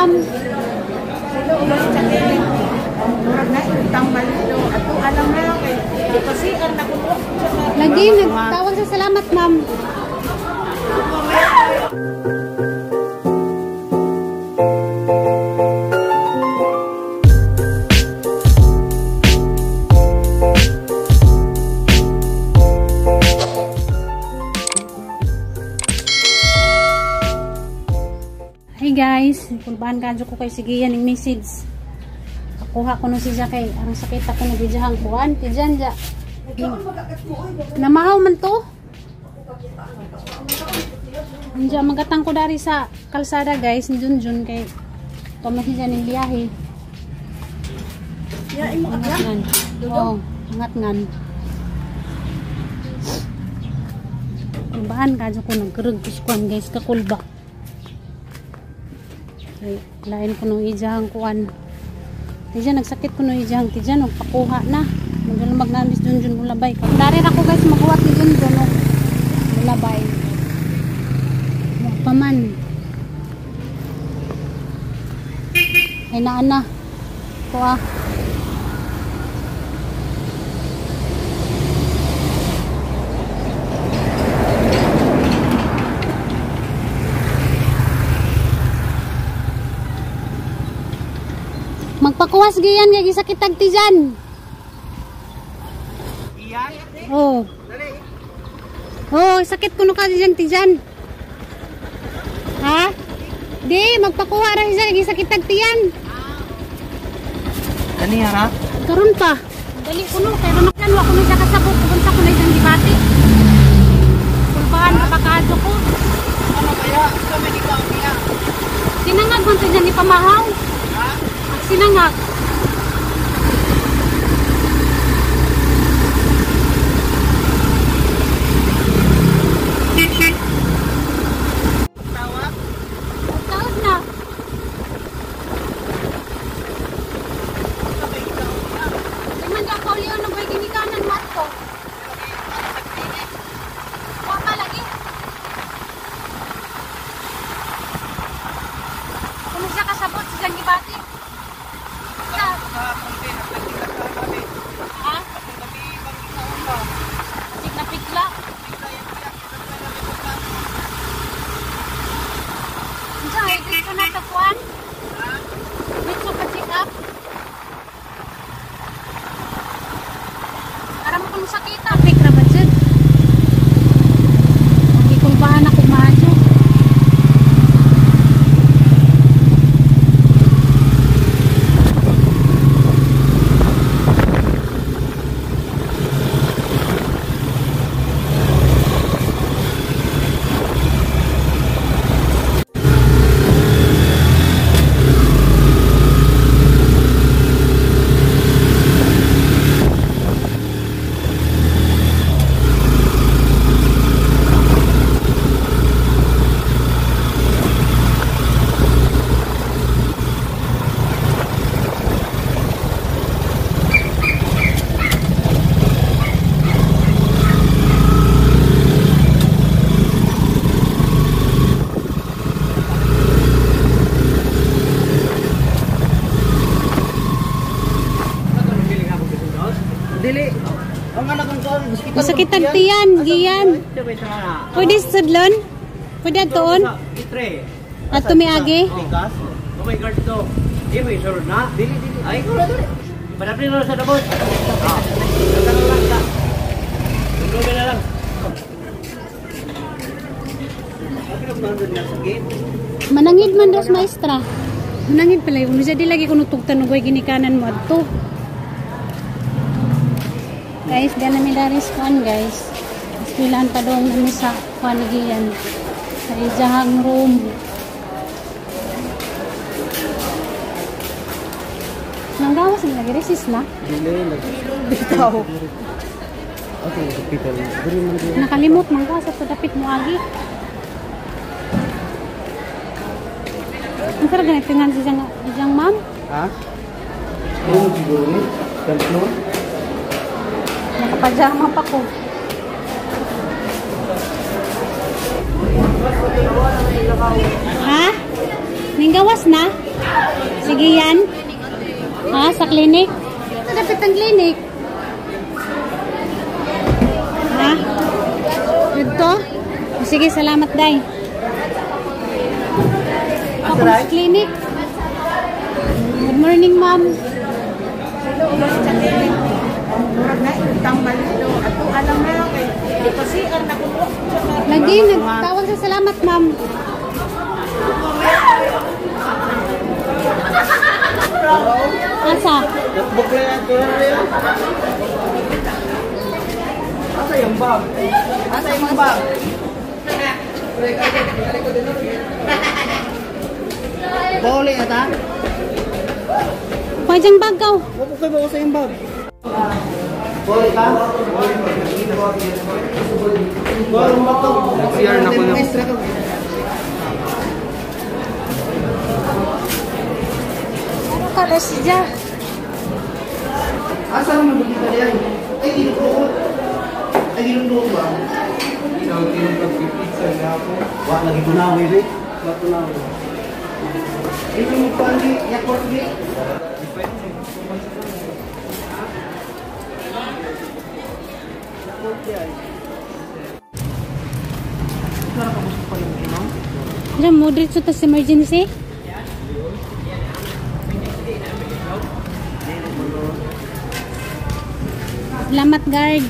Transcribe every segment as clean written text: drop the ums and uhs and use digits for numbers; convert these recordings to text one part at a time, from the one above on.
ma'am. Lagi nagtawag sa salamat, ma'am. Hey guys, kulbahan kadyo ko kay sige yan yung message. Kuha ko no siya kay ang sakit ako no gijahang kuan tijan ja. Namahaw man to. Andiyan magatang ko dari sa kalsada guys, ni Junjun kay tumo siya ning biyahe. Ya imo ngan. Oh, angat ngan. Kulbahan kadyo ko nagkurug kuan guys kakulba. Ay, lain ko nung ijahang kuan. Tijan, nagsakit ko nung ijahang tijan. Pakuha na. Magdalumag namin si Junjun mulabay. Dari ako guys, maghuwat ni Junjun. No? Mulabay. Paman. Ay, naan na. Kuha. Magpakuwas giyan kay gisakit tag tijan. Iyan? Oh. Oh, sakit kuno ka diyan tijan. Ha? Di magpakuha ra siya kay gisakit tag tiyan. Kani ra? Karon pa. Dali kuno kay ron kan wa kuno siya kasabot kung sa kuno isang gibati. Kulbahan ka kadyo ko. Ano kaya? Kami di ka niya. Sinangag man tijan ni pamahaw. Sinangag. Tawag? Tawag na. Di man daw kaulion ng buhay ginikanan mo ato. Wa pa lagi. Kung siya kasabot sa siyang gibati. Ha? Napigla. Diyan, dito na tapuan. Dito ka check up. Para mo kung sakita. Pik ra ba dyan? Ikulbahan ako maadyo. Dili. Ang anak kong kuan, Masakit ang tiyan, giyan. Pwede sudlon? Pwede atoon? At tumiagi? Oh my God, to. Di mo isurod na? Dili, dili. Ay, padapli na lang sa dabot. Ah, lang ka. Tungguin na lang. Manangid man daw sa maestra. Manangid pala yun. Di lagi kuno tugtan og ginikanan mo adto. Guys, di namin daris kuan guys. Eskwelahan pa dong nami sa kuan giyan. Sa ijahang room. Nanggawas na lagi resist na. Bitaw. Okay, hospital. Nakalimot manggawas sa dapit mo agi. Ang sarap ganito nga si Jang ma'am. Ha? Ano siguro ni? Tatlo? Nakapajama pa ko. Ha? Ninggawas na? Sige yan. Ha? Sa clinic? Ito dapat ang clinic. Ha? Dito? Sige, salamat, Day. Ako sa clinic. Good morning, ma'am. Lagi, nagtawag sa salamat, ma'am. Asa? Notebook na yan, tulad na yan. Asa yung bag? Asa yung bag? Bawali ata? Pwedeng bag ka. Huwag ko kayo sa yung bag. Bawali ka? Bawali mo to. CR na ko na. Ano ka ba siya? Asa naman magkita niya? Ay, ginugduot. Ay, ginugduot ba? Wa lagi tunaw eh. Wa tunaw. Ito mo pa ni yakot ni. Diyan mo diretso ta sa emergency. Salamat, guard.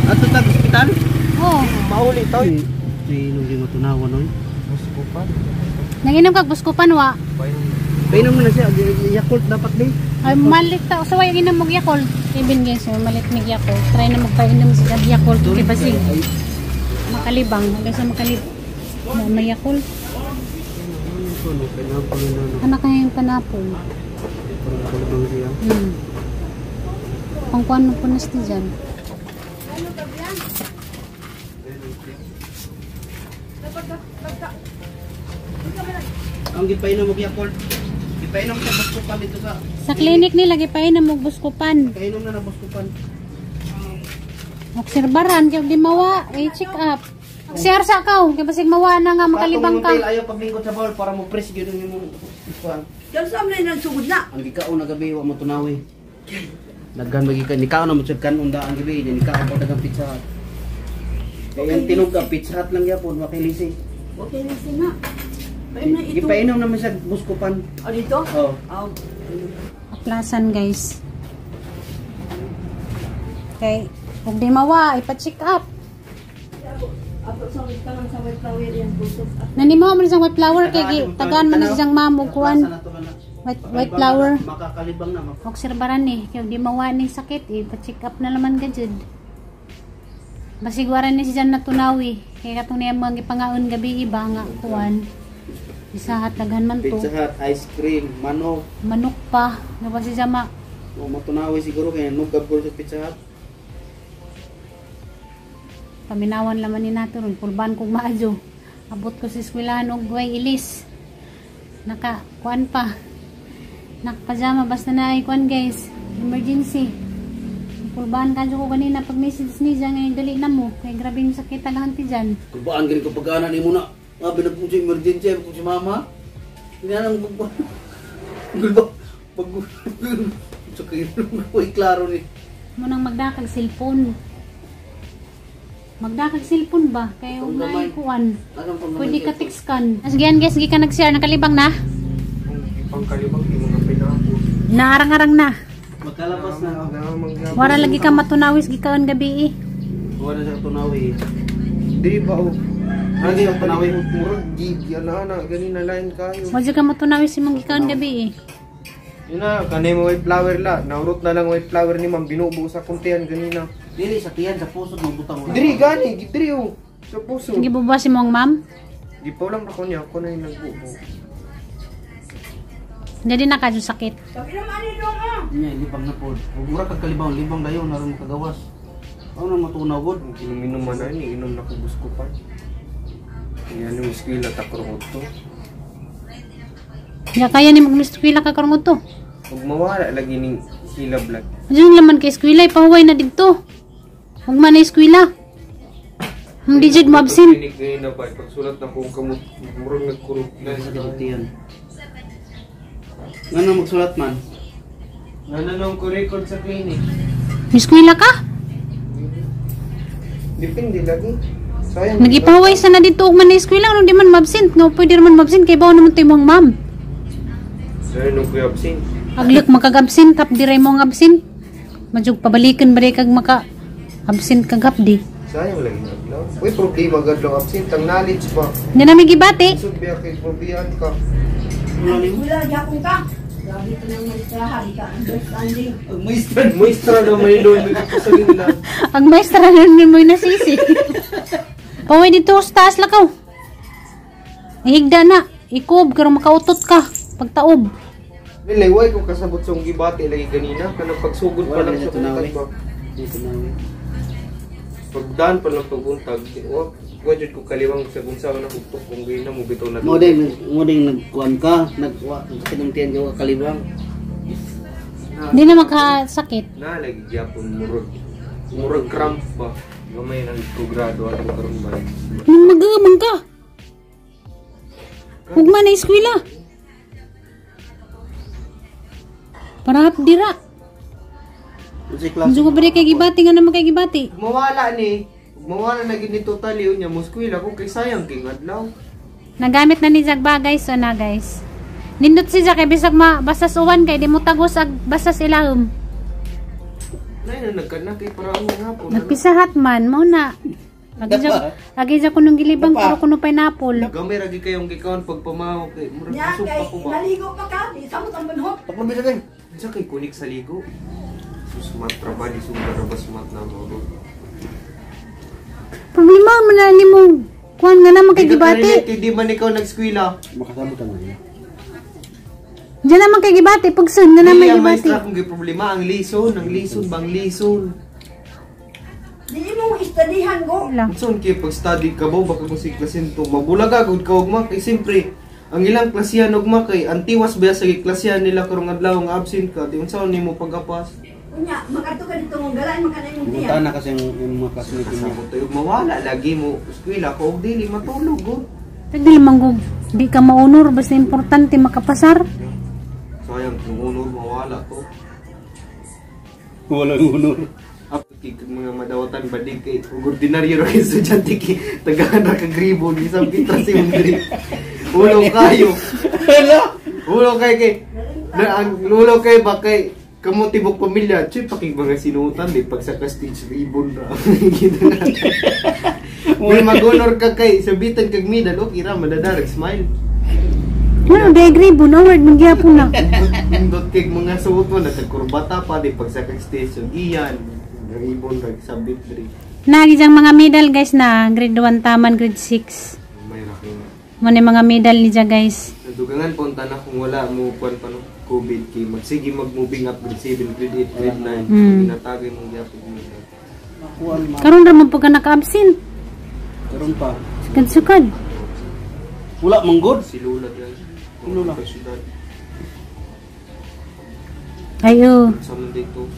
Ato tag ospital? Oh, Mauli to. May inom di mo tunawan oy. nanginom kag buskupan wa. Painom mo na siya, Yakult dapat ni. Ay malit ta usa way inom og Yakult. Ibin guys, oh, malit mig Yakult. Try na magpainom sa Yakult kay basig makalibang, hanggang sa makalibang. Mo may Yakult. Anak kaya yung panapon. Pangkuan mo po na siya dyan. Ang gipainom og Yakult. Gipainom sa buskupan dito sa Sa clinic nila gipainom og buskupan. Kainom na na buskupan. Obserbaran kay di mawa, eh check up. Share sa kaw, kay basig mawa na nga makalibang ka. Patong ayaw paglingkod sa bowl para mo press gyud ang imong kuan. Diyan sa amin nagsugod na. Ang gikaon na gabi wa mo tunawi. Daghan magi ka nikaon na mo sad kanon daan gabi, ni nikaon pa dagang Pizza Hut. Kay ang tinog ka Pizza Hut lang gyapon wa kay lisi. Okay na siya na. Paim na ito. Gipainom naman siya buskupan. O dito? Oh. Oh. Aplasan guys. Okay. Kung di mawa, ipa-check up. Nanimaw mo na siyang white flower kay tagaan mo na siyang ma'am og kuan. White flower. Makakalibang na. Obserbaran ni, kay di mawa ni sakit, ipa-check up na naman ka jud. Basigwaran ni siya natunawi. Kay katong niya mga gipangaon gabi iba nga kuan. Isa hat daghan man to. Pizza Hut, ice cream, manok. Manok pa. Nga si siya ma O matunawi siguro kay nugab ko sa Pizza Hut. Paminawan laman ni nato ron, pulban kog maadyo. Abot ko sa eskwelahan og way ilis. Naka kuan pa. Nakapajama basta na ay kuan guys. Emergency. Pulban kadyo ko ganina pag message ni siya ngayon dali na mo. Kay grabe yung sakit talahanti dyan. Kubaan gani ko pagana nimo na. Abi na po sa emergency ko si mama. Hindi na lang ko. Gulba. Pag sa kayo klaro ni. Munang magdakag cellphone. Magdakag cellphone ba? Kay Kung og gamay. naay kuan. Pwede Pwede ka text kan. Sige guys, gi ka nag-share nakalibang na. Pangkalibang di mga pinapos. Naarang-arang na. Magkalabas na. Wara lagi ka matunawis gikaon gabi eh. Wala sa tunawi. Di ba oh. Ano yung tunawi? Murag gig yan na na ganina line kayo. Wala ka matunawis imong gikaon gabi eh. Yun na, kanay mo white flower la. Naurot na lang white flower ni ma'am binubo sa kuntian ganina. Dili sa tiyan sa puso magbutang wala. Diri gani, diri oh. Sa puso. Gibuba si mong ma'am. Di pa lang ako niya, ako na yung nagbubo. Hindi na kadyo sakit. Nya libang na pod. Ug mura kag kalibang libang dayon naron makagawas. Aw na matunaw gud. Inom-inom man na yun, inom na ko gusto pa. Yan yung eskwela, takro ko to. Ya kaya ni mag-eskwela ka karon to. Ug mawala lagi ning hilab lang. Diyan laman kay eskwela ipahuway na didto. Ug man na eskwela. Hindi jud mo absent. Clinic ngayon na ba, pagsulat na kung kamot, murag nagkurog na. Sa kasultihan. Ngano magsulat man? Nananong ko record sa clinic. Eskwela ka? Depende lagi. Sayang. Nagipahuway sa na dito ug man na eskwela ano di man mabsent. Nga pwede ra man mabsent kay bawo naman to imong ma'am. Sayang nung kuya absent. Aglak makag-absent hap di mo ang absent. Majug pabalikan ba kag maka absent kag hapdi. Sayang lagi na adlaw. Uy, problema agad lang absent. Ang knowledge ba? Hindi namin gibati. Isod biya kay probiyan ka. Wala nimo. Wala gyapon ka. Grabe ka nang maistrahan ka. Understanding. Ang maestra. Muestra na may loan. May lang. Ang maestra nun mo'y nasisi. Paway dito sa taas lakaw. Ihigda na. Ikob, karon makautot ka. Pagtaob. Lilay, why ko kasabot sa akong gibati lagi ganina? Kanang pagsugod pa Wala lang na sa tunaw buntag eh. ba? Dito na eh. Pagdaan pa lang pagbuntag, di- wa wa jud ko kaliwang sa kung saan na hugtok kung gina mo bitaw na. Mo ding nagkuan ka, nagwa sakit ng tiyan ka kalibang. Hindi na makasakit. Na lagi gyapon murag murag cramp ba. Gamay nang ko grado ato karon ba. Nung mag-aamang ka. Huwag man na eskwela. Para hapdira. Unsay klase? Medyo ko ba kay gibati nga naman kay gibati. Mawala ni, mawala na gid ni totally unya mo eskwela ko kay sayang king adlaw. Nagamit na ni Jack ba guys o na guys. Nindot si Jack kay bisag ma basas uwan kay di mo tagos ag basas ilahom. Nay na nagkana kay para ang hapon. Nagpisahat man mo na. Agi ja kunong gilibang puro kuno pineapple. Gamay ra gid kayong gikaon pagpamaw kay murag Nya busog kay pa ko ba. naligo pa ka. Di samot ang banhot. Taklo bisa kay. Unsa kay kunik sa ligo? Susmat ra ba di sumbat ra ba sumat na mo. Problema man na nimo kuan nga naman kay gibati. Hindi man ikaw nag-eskwela. Makasabot ka na. eh. Diyan naman kay gibati pagsun nga naman Hindi ang gibati. maestra kung problema ang lison, ang lison bang lison. Di mo istudihan go. Wala. Unsa kay pag-study ka ba baka kung si klasinto mabulaga gud ka ugma kay siyempre ang ilang klasihan ugma kay antiwas ba sa giklasihan nila karong adlaw nga absent ka di unsa nimo pagapas. Unya makadto ka dito mong galaan man ka na imong Pumunta tiyan. na kasi yung mga classmate niya. Kasabot tayo mawala lagi mo eskwela ko og dili matulog gud. Dili man gug di ka maunor basta importante makapasar. Sayang kung unor mawala to. Walang honor. Up kay kag mga madawatan badig kay ug ordinaryo ra kay estudyante kay tagahan ra kag ribbon isang pitra si mong diri. Ulo kayo. Hala. Ulo kay kay na ang ulo kay ba kay kamo tibok pamilya chay pakig mga sinutan di pag sa stage ribbon ra. May magonor ka kay sabitan kag medal okay ra madadarag smile. Ano, di agree bon award man gyapon na. Indot kay mga suot mo nagkurbata pa di pag sa stage iyan ribbon ra sabit diri. Nagi diyang mga medal guys na grade 1 taman grade 6. May ra kay na. Mo ni mga medal ni dya guys. Nadugangan po na kung wala mo kuan pa no COVID kay magsige mag-moving up grade 7, grade 8, grade 9. Ginatagay mong gyapon mo. Kuan ma. Karon ra man pud ka naka-absent. Karon pa. Sukad-sukad. Wala man good. Si Lula guys. Lula. Sa syudad. Ayo, Sa man dito.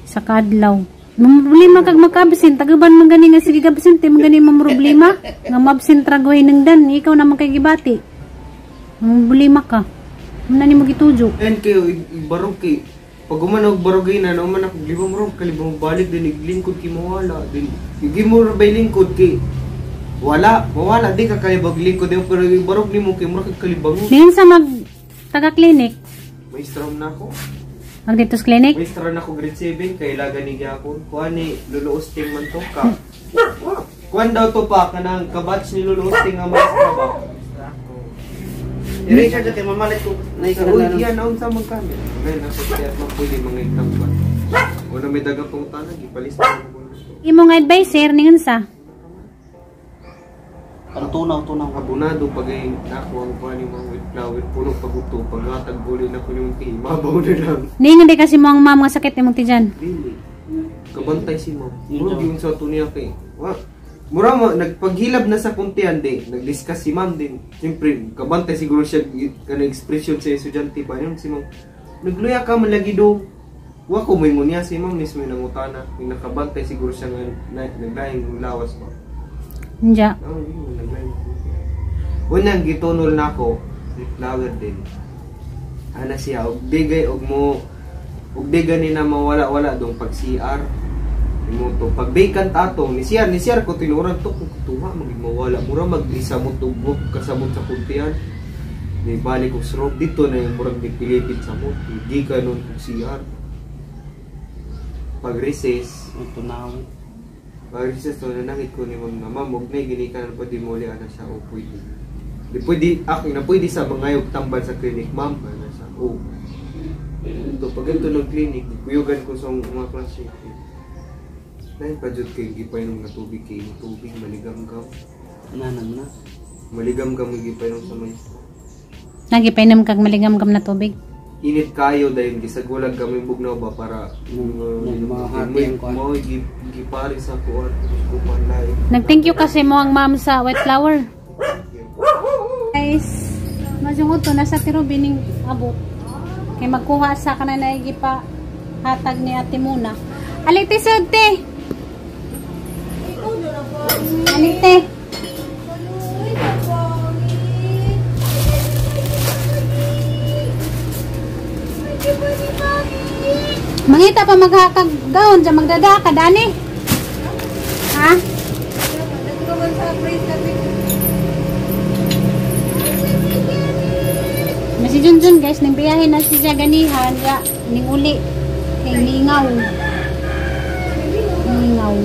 sa kaadlaw. Problema kag maka-absent, tagaban man gani nga sige absent, man gani mo problema. Nga ma-absent ra gaway nang dan, ikaw naman kay gibati. Ang problema ka. Muna nimo gitujo. And kayo barog kay pag uman og barog na uman ako libang rong kalibang balik din iglingkod kay mawala din igi mo ra bay lingkod kay wala mawala di ka kalibag lingkod din pero barog nimo kay mura kag kalibang. Diin sa mag taga clinic, Maestra na ako. mag dito sa clinic. Maestra na ako grade 7 kay laga ni gyapon. Kuan ni Lolo Osting man to ka. Kuan daw to pa kanang kabatch ni Lolo Osting nga maestra ba. Si Richard kay mamalit ko na Sa uy, yan naunsa man kami. Ngayon nasa siya at mapuli mga itangban. Una may dagang pangutana gipalista ko gusto. Imong advisor ningon sa Ang tunaw tunaw. Abunado pag ay nako ang kuan yung mga with flower puno paguto paghatag guli na ko yung tea mabaw na lang. Ningon di kasi mo ang ma'am nga sakit nimong tiyan. Dili. Kabantay si ma'am. Murag yung sa to niya kay. Wa. Mura mo nagpaghilab na sa kuntian di, nag-discuss si ma'am din. Siyempre, kabantay siguro siya kanang expression sa estudyante ba yun si ma'am. Nagluya ka man lagi do. Wa ko moingon niya si ma'am mismo yung nangutana. Yung nakabantay siguro siya nga naglaing lawas ba. Nja. Oh, yun, naglaing. Unang gitunol na ako, flower din. Ana siya og digay og mo og di gani na mawala-wala dong pag CR. Imo to pag vacant ato ni CR ko tinuran to kung tuwa magig mawala mura mag-isa mo tugok kasabot sa kuntian. Di balik og stroke dito na yung murag gipilipit sa mo. Di ka nun kog CR. Pag recess, Tunaw. pag recess to nanangit ko ni ma'am nga ma'am og nay gini ka na pwede mo ana siya o pwede. Di pwede ako na pwede sa mga tambal sa clinic ma'am ana siya. O. Ito pag ito ng clinic, kuyugan ko sa mga klase. Dahil pa jud kay gipainom nga tubig kay tubig maligam-gam. Nanang na. Maligam-gam gipainom sa maestro. Nagipainom kag maligam-gam na tubig. Init kayo dahil gisagulag kami bugnaw ba para Mga hati ang kuan. mo gipari sa kuan kuan lain. Nag-thank you kasi mo ang ma'am sa white flower. Guys, majungot to nasa tiro bining abot. Kay magkuha sa kanan na gipa hatag ni Ate Muna. Alite sugte. Alite. Mangita pa maghakag gaon dyan magdada ka dani. Ha? Si Junjun guys, ning biyahe na siya ganihan, ya ning uli kay lingaw. Lingaw.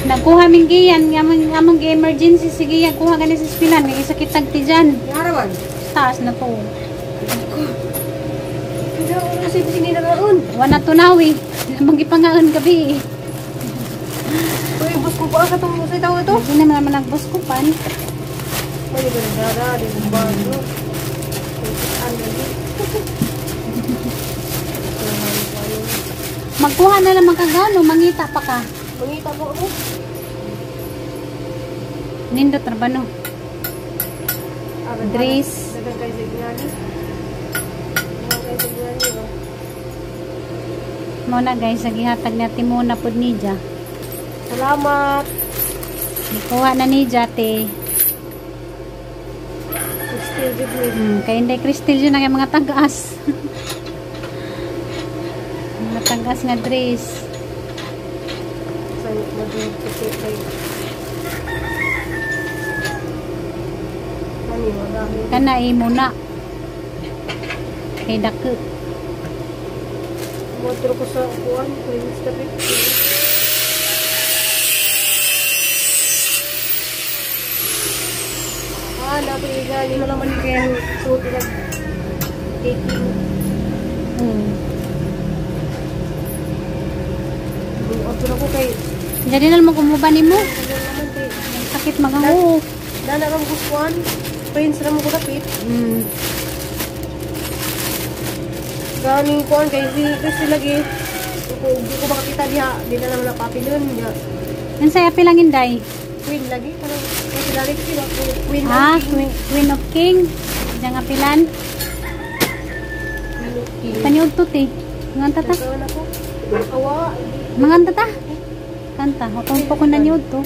Nagkuha ming giyan, among emergency sige yan, kuha gani sa eskwelahan, may sakit tagti dyan. Taas na to. Wala tunawi. Magipangaon gabi eh. Uy, bus ko pa sa itong sa tao ito. Hindi naman naman nagbuskupan. May ganda di bago. Magkuha na lang kagano, mangita pa ka. Mangita po ako. Nindot ra ba no? Dress. Mo na guys, nagihatag na Timona pud niya. Salamat. Kuha na ni te. Crystal jud ni. Kay inday Crystal yun ang mga tagas. Mga tagas nga dress. Kana imo na. Kay dako. Motor ko sa kuan, Prince David. Ah, napigali mo naman kaya suot nag taking. Motor ako kay Jadi na mo kumuba nimo. Sakit magango. Dana ram ko kuan. Prince ram ko dapit. Ganing kuan kay si kasi lagi di ko makakita diha, di na naman napapilon niya. Unsay apil ang inday? Queen lagi parang kasi lagi sila Queen. Ah, Queen of King. Diyan apilan. Paniud to te. Manganta ta. Awa. Manganta ta. Kanta, hotong po ko na niud to.